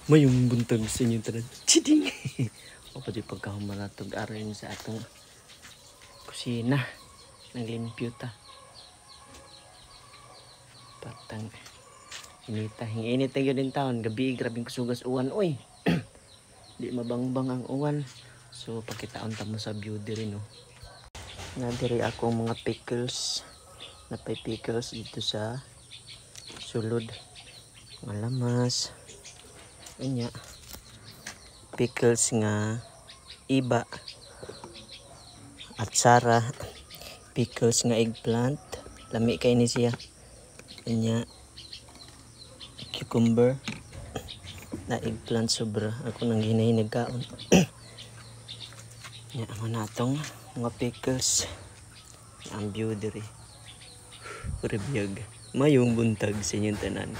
Maayong buntag sa inyong tanan. Chiding! O pa di pagkahuman natog aron sa atong kusina. Naglimpyo ta. Patang inita. Init na gyud intawon. Gabi, grabing kusugas uwan. Uy! Di mabangbang ang uwan. So, pakitaon ta mo sa view diri, no. Na diri ako mga pickles. Napay pickles dito sa sulod. Mga lamas. Unya. Pickles nga iba. Atsara. Pickles nga eggplant. Lami kay ni siya. Unya. Cucumber. Na eggplant sobra. Ako nang hinay nagkaon. Nya mo natong mga pickles. Ang view diri. Ribiyag. Maayong buntag sa inyong tanan.